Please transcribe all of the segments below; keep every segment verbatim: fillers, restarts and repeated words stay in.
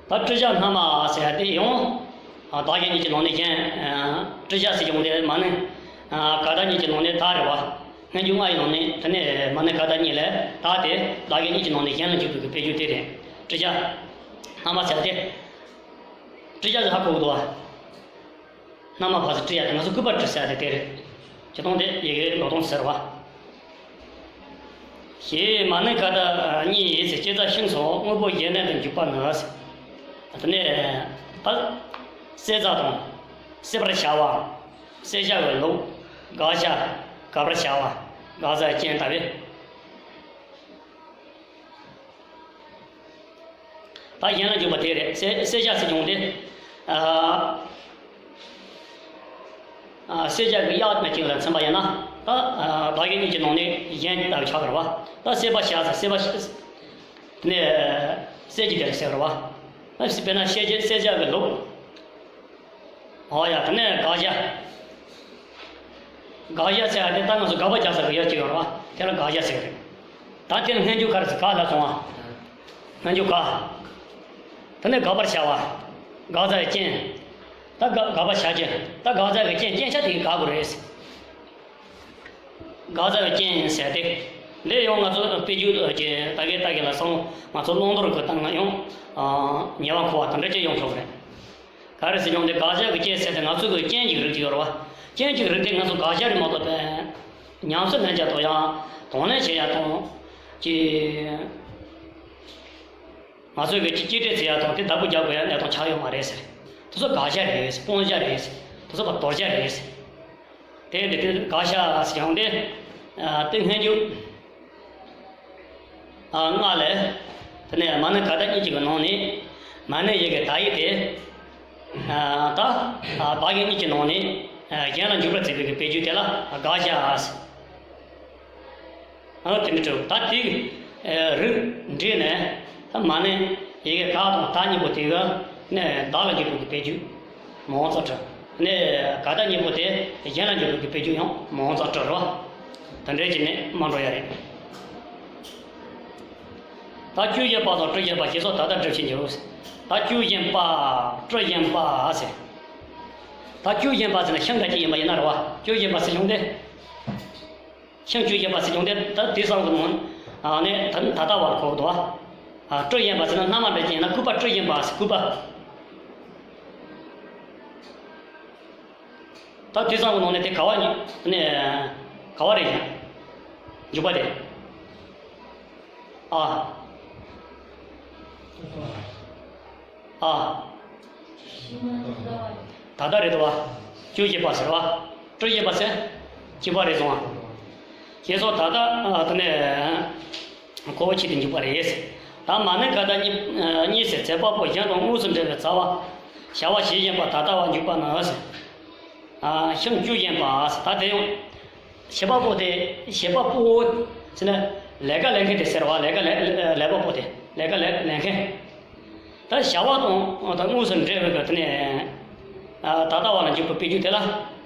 ད་ཏྲི་ཤ་སྔ་མ་ཟེར་ཡ་དེ་ཡང་། ཨ། བདག་གི་གཉིས་ཀྱི་ནང་ནས་གཞན། ཨ། ཏྲི་ཤ་ཟེར་ཡོང་དེ་མ་ནིང་། ཨ། ག་ད་གཉིས་ཀྱི་ནང་ནས་ད་རེད་བ། སྔོན་འཇུག་ལྔ་ཡི་ནང་ནས་དེ་ནས་མ་ནིང་ག་ད་གཉིས་ལས་ད་དེ་བདག་གི་གཉིས་ཀྱི་ནང་ནས་གཞན་ལ་འཇུག་པའི་གི་དཔེ་རྒྱུ་དེ་རེད། ཏྲི་ཤ་སྔ་མ་ཟེར་ཡ་དེ། ཏྲི་ཤ་ཟེར་ཧ་གོ་གི་འདུག་བ། སྔ་མ་བ་ཟེར་ཏྲི་ཡ་དེ་ང་ཚོ་སྐུད་པ་ཏྲི་ཟེར་ཡ་དེ་དེ་རེད། སྤྱིར་བཏང་དེ་ཡི་གེ་ལོག་སྟངས་ཟེར་བ། ཞེས་མ་ནིང་ག་ད་གཉིས་ཡིན་ཚེ་ལྕེ་རྩ་ཤིང་སོགས་དངོས་པོ་གཞན་ལྡན་དུ་འཇུག་པ་ནི་ཟེར། དེ་ནས་ད་བསྲེག་རྫས་དང་། བསྲེག་པར་བྱ་བ། བསྲེག་བྱ་བའི་ལུགས། དགག་བྱ། དགག་པར་བྱ་བ། དགག་བྱའི་རྐྱེན་ལྟ་བུའི། ད་གཞན་ལ་འཇུག་པ་དེ་རེད། བསྲེག་བསྲེག་བྱ་ཟེར་ཡོང་དེ། ཨ། ཨ། བསྲེག་བྱ་གི་གཡག་དང་གཅིག་ལ་མཚོན་པ་ཡིན་ན། ད། ཨ། བདག་གི་གཉིས་ཀྱི་ནང་ནས་གཞན་ལྟ་བུ་ཆགས་ཀྱི་རེད་བ། ད་བསྲེག་པར་བྱ་ཟེར་བསྲེག་པ་ནས་བསྲེག་རྒྱུ་དེ་ལ་ཟེར་བ། ད་དཔེར་ན་བསྲེག་བྱ་བསྲེག་བྱ་གི་ལུགས། ཨོ་ཡ། དེ་ནས་དགག་བྱ། དགག་བྱ་ཟེར་བ་དེ་ད་ང་ཚོ་དགག་པ་རྒྱག་ས་གི་ཡ་གཅིག་ཡོད་རེད་བ། དེ་ལ་དགག་བྱ་ཟེར་གི་རེད། ད་དེ་ལ་སྔོན་འཇུག་ག་རེ་ཟེར། ག་ལ་སོང་བ། སྔོན་འཇུག་ག། དེ་ནས་དགག་པར་བྱ་བ། དགག་བྱའི་རྐྱེན། ད་དགག་དགག་པར་བྱ་རྐྱེན། ད་དགག་བྱ་གི་རྐྱེན། རྐྱེན་ཆ་དེ་གི་དགག་དགོས་རེད། དགག་བྱ་གི་རྐྱེན་ཟེར་ཏེ། འདི་ཡང་ང་ཚོ་དཔེ་རྒྱུད་ཀྱི་ད་གིན་ད་གིན་ལ་སོང་། ང་ཚོ་བླང་དོར་གྱི་སྟེང་ན་ཡང་། ཨ། ཉེ་བར་མཁོ་བ་དང་འདྲ་ཅིག་ཡོང་ཆོག་གི་རེད། ག་རེ་ཟེར་ཡོང་དེ། དགག་བྱ་གི་རྐྱེན་ཟེར་ཏེ་ང་ཚོ་གི་རྐྱེན་གྱི་རིགས་ཅིག་ཡོད་རེད་བ། རྐྱེན་གྱི་རིགས་དེ་ང་ཚོ་དགག་བྱ་རེད་མ་གཏོགས་པའི་ཉམས་སུ་ལེན་བྱ་དང་ཡང་དང་ལེན་བྱེད་ཡ་དང་། ཀྱི། ང་ཚོས་ཀྱི་གཅིག་གཅིག་སྒྲིལ་བྱེད་ཡ་དང་དེ་བདག་པོ་རྒྱག་དགོས་ཡ་གནས་སྟངས་ཆགས་ཡོད་མ་རེད་ཟེར། དེ་ཚོ་དགག་བྱ་རེད་ཟེར། སྤོང་བྱ་རེད་ཟེར། དེ་ཚོ་བ་དོར་བྱ་རེད་ཟེར། དེ་འདི་དེ་དགག་བྱ་ཟེར་ཡོང་དེ། ཨ། དེ་སྔོན་འཇུག་ཨ། ལྔ་ལས། དེ་ནས་མ་ནིང་ག་ད་གཉིས་ཀྱི་ནང་ནས། མ་ནིང་ཡི་གེ་ད་ཡིག་དེ། ཨ། ད། ཨ། བདག་གི་གཉིས་ཀྱི་ནང་ནས། ཨ། གཞན་ལ་འཇུག་པར་བྱེད་པའི་གི་དཔེ་རྒྱུ་དེ་ལ་དགག་བྱ་ཟེར། ཨ། དེ་འདྲ་འགྲོ། ད་དེ་གི། ཨ། རིགས་འགྲེས་ནས། ད་མ་ནིང་ཡི་གེ་ག་དང་ད་གཉིས་པོ་དེ་གི་ནས་བདག་ལ་འཇུག་པའི་གི་དཔེ་རྒྱུ་མང་ཙམ་བྲིས། ནས་ག་ད་གཉིས་པོ་དེ་གཞན་ལ་འཇུག་པའི་གི་དཔེ་རྒྱུ་ཡང་མང་ཙམ་བྲིས་རོགས། དེ་འདྲ་བྱས་ནས་མ་འགྲོ་ཡ་རེད། ད་བཅུ་གཞན་པ་དང་ཏྲི་གཞན་པ་ཞེས་སོགས་ད་ལྟ་སྒྲུབ་བྱེད་འགྱུར། ད་བཅུ་གཞན་པ། ཏྲི་གཞན་པ་ཟེར། ད་བཅུ་གཞན་པ་ཟེར་ན་ཤིང་འདྲ་ཅིག་ཡིན་པ་ཡིན་ན་རེད་བ། བཅུ་གཞན་པ་ཟེར་ཡོང་དེ། ཤིང་བཅུ་གཞན་པ་ཟེར་ཡོང་དེ། ད་དེ་ཚང་གི་ནང་ནས་ད་ད་ལྟ་བར་གོ་གི་འདུག་བ། ཨ། ཏྲི་གཞན་པ་ཟེར་ན་སྔ་མ་འདྲ་ཅིག་ཡིན་ན་སྐུད་པ་ཏྲི་གཞན་པ་ཟེར། སྐུད་པ། ད་དེ་ཚང་གི་ནང་ནས་དེ་ག་བ་ནི་ནས་ག་བ་རེད། འཇུག་པ་རེད། ཨ། ཨ། ད་ལྟ་རེད་དོ་བ། བཅུ་གཞན་པ་ཟེར་བ། ཏྲི་གཞན་པ་ཟེར། གཅིག་པ་རེད་སོང་བ། ཞེས་སོགས་ད་ལྟ། ཨ། དེ་ནས་གོ་བ་ཆེད་དུ་འཇུག་པ་རེད། ད་མ་ནིང་ག་ད་གཉིས། ཨ། གཉིས་ཟེར་བྱེད་པ་པོ་གཞན་དང་དངོས་སུ་འབྲེལ་བའི་བྱ་བ། བྱ་བ་ཞེས་བཞིན་པ་ད་ལྟ་བ་འཇུག་པ་ནི་ཟེར། ཨ། ཤིང་བཅུ་གཞན་པ་ཟེར། ད་དེ་ཡང་། བྱེད་པ་པོ་དེ། བྱེད་པ་པོ་ཟེར་ན་ལས་ཀ་ལས་མཁན་དེ་ཟེར་བ། ལས་ཀ་ལས་ལས་པ་པོ་དེ། ལས་ཀ་ལས་ལས་མཁན། ད་བྱ་བ་དང་ད་དངོས་སུ་འབྲེལ་བའི་གི་དེ་ནས། ཨ། ད་ལྟ་བ་ལ་འཇུག་པའི་དཔེ་རྒྱུ་དེ་ལ་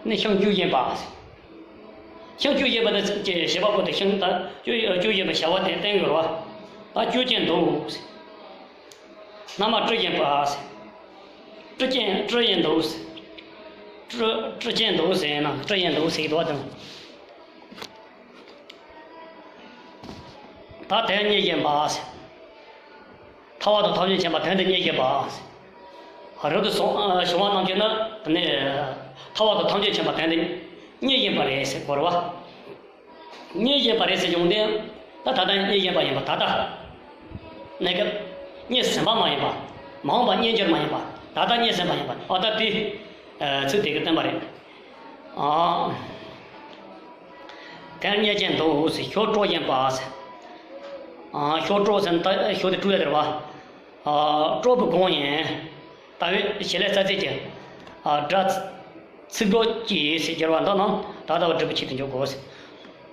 ནི་ཤིང་བཅུ་གཞན་པ་ཟེར། ཤིང་བཅུ་གཞན་པ་དེ་ཀྱི་བྱེད་པ་པོ་དེ་ཤིང་ད་བཅུ་བཅུ་གཞན་པའི་བྱ་བ་དེ་བསྟན་དགོས་རེད་བ། ད་བཅུ་ཅན་འདུག་ཟེར། སྔ་མ་ཏྲི་གཞན་པ་ཟེར། ཏྲི་ཅན་ཏྲི་ཡིན་འདུག་ཟེར། ཏྲི་ཏྲི་ཅན་འདུག་ཟེར་ན་ཏྲི་ཡིན་འདུག་ཟེར་གྱི་འདུག་བ་དང་། ད་དོན་གཉིས་བཞིན་པ་ཟེར། ཐར་བ་དང་ཐམས་ཅད་མཁྱེན་པ་དོན་དུ་གཉིས་བཞིན་པ་ཟེར། རབ་ཏུ་བྱུང་བྱུང་བ་རྣམས་ཀྱི་ནི་ནི། ཐར་བ་དང་ཐམས་ཅད་མཁྱེན་པ་དོན་དུ་གཉིས་བཞིན་པ་རེད་ཟེར་གོ་རེད་བ། གཉིས་བཞིན་པ་རེད་ཟེར་བྱུང་སྟེ། ད་ད་ལྟ་གཉིས་བཞིན་པ་ཡིན་པ་ད་ལྟ། གནས་སྐབས་གཉིས་ཟིན་པ་མ་ཡིན་པ། མ་འོངས་པ་གཉིས་འགྱུར་མ་ཡིན་པ། ད་ལྟ་གཉིས་ཟིན་པ་ཡིན་པ། ཨ། ད་དེ་ཚིག་དེ་གིས་བསྟན་པ་རེད། ཨ། དོན་གཉིས་ཅན་འདུག་ཟེར། ཤོ་ཀྲོ་བཞིན་པ་ཟེར། ཨ། ཤོ་ཀྲོ་ཟེར་ན་ད་ཤོ་དེ་དཀྲུག་ཡ་དེ་རེད་བ། ཨ། ཀྲོ་བུ་གང་ཡིན། ལྟ་བའི་བྱེད་ལས་རྩ་ཚིག་གི། ཨ། སྒྲ་ཚིག་གྲོགས་ཀྱིས་ཟེར་སྦྱར་བ་འདི་རྣམས་ད་ལྟ་བ་སྒྲུབ་པའི་ཆེད་དུ་འཇོག་དགོས།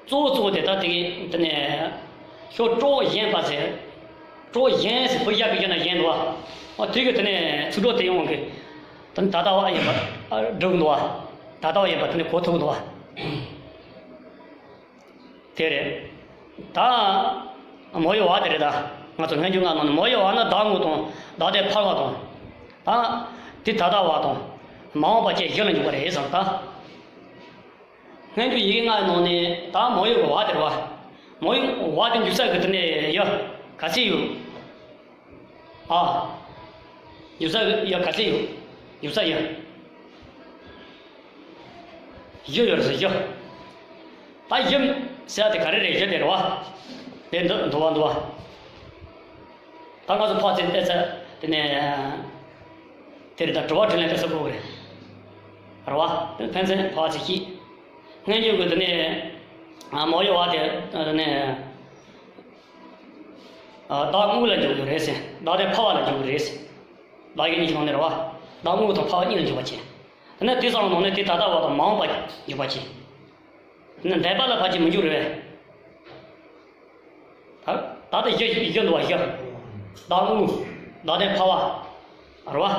གཙོ་བོ་གཙོ་བོ་དེ་ད་དེ་གི་དེ་ནས་ཤོ་ཀྲོ་བཞིན་པ་ཟེར། ཀྲོ་བཞིན་ཟེར་བུ་ཡ་གི་ཡ་ན་བཞིན་འདུག་བ། ཨ། དེ་གི་དེ་ནས་ཚིག་གྲོགས་དེ་ཡོང་གི། དེ་ནི་ད་ལྟ་བ་ཡིན་པ་སྒྲུབ་འདུག་བ། ད་ལྟ་བ་ཡིན་པ་དེ་ནི་གོ་ཐུབ་འདུག་བ། དེ་རེད། ད་མོ་ཡི་བ་དེ་རེད་ད། ང་ཚོ་སྔ་འགྱུར་ལྔ་ནང་ནས་མོ་ཡི་བ་ནི་བདག་དངོས་དང་བདག་ལྡན་ཕལ་བ་དང་། ད་དེ་ད་ལྟ་བ་དང་མ་འོངས་པ་བཅས་བཞི་ལ་འཇུག་པ་རེད་ཟེར་ད། སྔ་འགྱུར་ཡི་གེ་ལྔའི་ནང་ནས་ད་མོ་ཡི་བ་དེ་རེད་བ། མོ་ཡི་བ་དེ་འཇུག་ས་གི་དེ་ནས་ཡ་ག་ཚད་ཡོད། ཨ། འཇུག་ས་ཡ་ག་ཚད་ཡོད། འཇུག་ས་ཡ། བཞི་ཡོད་རེད་ཟེར་བཞི། ད་བཞི་ཟེར་ཡ་དེ་ག་རེ་རེད་བཞི་དེ་རེད་བ། དེ་འདི་འདུ་བ་འདུ་བ། ད་ང་ཚོ་ཕར་ཚད་བལྟས་ཚད་དེ་ནས། དེ་རེད་ད་དྲི་བ་དྲིས་ལན་དེ་ཚོ་དགོས་གི་རེད། རེད་བ། དེ་ཕན་ཚུན་ཕར་ཚད་ཤེས། སྔ་འགྱུར་གི་དེ་ནས། ཨ་མོ་ཡི་བ་དེ་དེ་ནས། ཨ་བདག་དངོས་ལ་འཇུག་གི་རེད་ཟེར། བདག་ལྡན་ཕལ་བ་ལ་འཇུག་གི་རེད་ཟེར། བདག་གི་གཉིས་ཀྱི་ནང་ནས་རེད་བ། བདག་དངོས་དང་ཕལ་བ་གཉིས་ལ་འཇུག་པ་བྱས། དེ་ནས་དེ་ཚོའི་ནང་ནས་དེ་ད་ལྟ་བ་དང་མ་འོངས་པ་འཇུག་པ་བྱས། དེ་ནས་འདས་པ་ལ་ཕལ་ཆེར་མི་འཇུག་རེད་བས། ད་ད་ལྟ་བཞི་བཞི་འདུག་བ་བཞི། བདག་དངོས། བདག་ལྡན་ཕལ་བ། རེད་བ།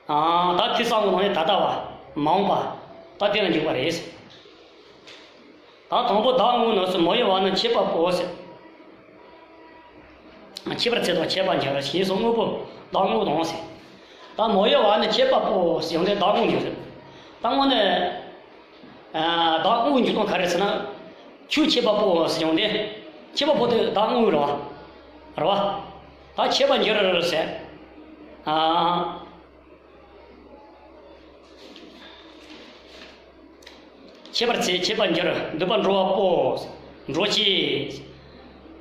ཨ་ད་དེ་ཚོའི་ནང་ནས་ད་ལྟ་བ། མ་འོངས་པ། ད་དེ་ལ་འཇུག་པ་རེད། ད་དང་པོ་བདག་དངོས་ནོ་ཟེར་མོ་ཡི་བ་ནི་ཁྱད་པར་པོ་ཟེར། ཁྱད་པར་ཚད་དང་ཁྱད་པར་འགྱུར་ཞེས་སོགས་དངོས་པོ་བདག་དངོས་དང་ཟེར། ད་མོ་ཡི་བ་ནི་ཁྱད་པར་པོ་ཟེར་ཡོང་དུས་བདག་དངོས་འགྱུར་ཟེར། ད་དངོས་ནི། ཨ་བདག་དངོས་འགྱུར་སྟངས་ག་རེ་ཟེར་ན། ཁྱོད་ཁྱད་པར་པོ་ཟེར་ཡོང་དུས། ཁྱད་པར་པོ་དེ་བདག་དངོས་རེད་བ། རེད་བ། ད་ཁྱད་པར་འགྱུར་ཟེར། ཨ། ཁྱད་པར་ཚད་ཁྱད་པར་འགྱུར་འདུས་པ་འགྲོ་བ་པོ། འགྲོ་བྱེད།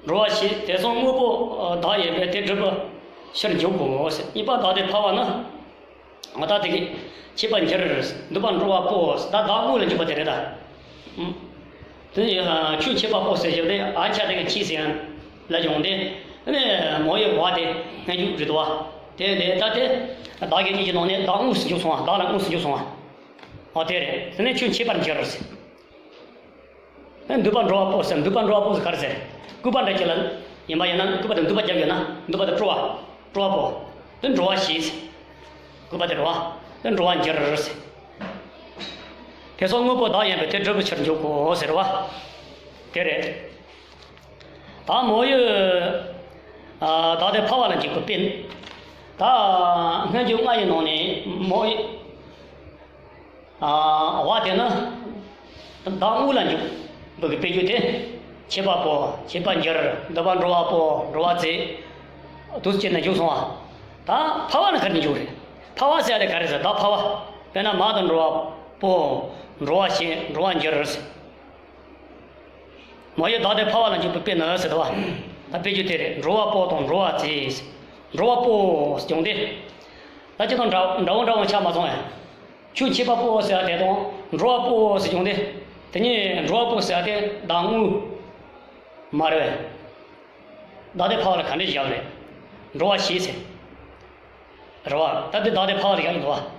འགྲོ་བ་བྱེད་དེ་སོགས་དངོས་པོ་བདག་ཡིན་པས་དེ་སྒྲུབ་པའི་ཕྱིར་འཇུག་གོ་ཟེར། གཉིས་པ་བདག་ལྡན་ཕལ་བ་ནི། འོ་ད་དེ་གི་ཁྱད་པར་འགྱུར་འདུས་པ་འགྲོ་བ་པོ་ད་བདག་དངོས་ལ་འཇུག་པ་དེ་རེད་ད། དེ་ནི་ཁྱོད་ཁྱད་པར་པོ་ཟེར་ཞིག་དེ་ཨ་ཁྱ་དེ་གི་ཁྱི་ཟེར་ལ་ཡོང་དེ། དེ་ནས་མོ་ཡི་བ་དེ་སྔ་འཇུག་རེད་དོ། དེ་དེ་ད་དེ་བདག་གི་གཉིས་ཀྱི་ནང་ནས་བདག་དངོས་སུ་འཇུག་སོང་བ། བདག་ལ་དངོས་སུ་འཇུག་སོང་བ། འོ་དེ་རེད། དེ་ནས་ཁྱོད་ཁྱད་པར་འགྱུར་ཟེར། ཨེ་འདུས་པ་འགྲོ་བ་པོ་ཟེར། འདུས་པ་འགྲོ་བ་པོ་ཟེར་ག་རེ་ཟེར། སྐུད་པ་འདྲ་ཅིག་ལ་ཡིན་པ་ཡིན་ན། སྐུད་པ་དེ་འདུས་པ་རྒྱབ་ཡོད་ན་འདུས་པ་དེ་སྤྲོ་བ། སྤྲོ་བ་པོ། དེ་འགྲོ་བ་ཞེས་ཟེར། སྐུད་པ་དེ་རེད་བ། དེ་འགྲོ་བར་འགྱུར་ཟེར། དེ་སོགས་དངོས་པོ་བདག་ཡིན་པས་དེ་སྒྲུབ་པའི་ཕྱིར་འཇུག་གོ་ཟེར་བ། དེ་རེད། ད་མོ་ཡི། ཨ་བདག་ལྡན་ཕལ་བ་ལ་འཇུག་པའི་དཔེ། ད་སྔ་འཇུག་ལྔ་ཡི་ནང་ནས་མོ་ཡི། ཨ་བ་དེ་ནི་བདག་དངོས་ལ་འཇུག་པའི་དཔེ་བརྗོད་དེ། ཁྱད་པར་པོ། ཁྱད་པར་འགྱུར། འདུས་པ་འགྲོ་བ་པོ། འགྲོ་བ་ཚེ། འདུག་སེ་བྱས་ནས་འཇུག་སོང་བ། ད་ཕལ་བ་ནི་ག་རེ་འཇུག་རེད། ཕལ་བ་ཟེར་ཡ་དེ་ག་རེ་ཟེར། ད་ཕལ་བ། དཔེར་ན་མ་དང་འགྲོ་བ་པོ། འགྲོ་བ་ཞེས་འགྲོ་བར་འགྱུར་ཟེར། མོ་ཡི་བདག་ལྡན་ཕལ་བ་ལ་འཇུག་པའི་དཔེ་ནི་ཟེར་དོ། ད་དཔེ་བརྗོད་དེ་རེད། འགྲོ་བ་པོ་དང་འགྲོ་བ་ཚེ། འགྲོ་བ་པོ་ཟེར་བྱུང་སྟེ། ད་ཅི་དང་འདྲ་འདྲ་བོ་འདྲ་བོ་ཆགས་མ་སོང་ངས། ཁྱོད་ཁྱད་པར་པོ་ཟེར་བ་དེ་དང་འགྲོ་བ་པོ་ཟེར་བྱུང་སྟེ། དེ་ནས་འགྲོ་བ་པོ་ཟེར་བ་དེ་བདག་དངོས་མ་རེད་པས། བདག་ལྡན་ཕལ་བ་ལ་ག་འདྲས་བཞག་རེད། འགྲོ་བ་ཞེས་ཟེར། རེད་བ། ད་དེ་བདག་ལྡན་ཕལ་བ་ལ་བཞག་ཡིན་འདུག་བ།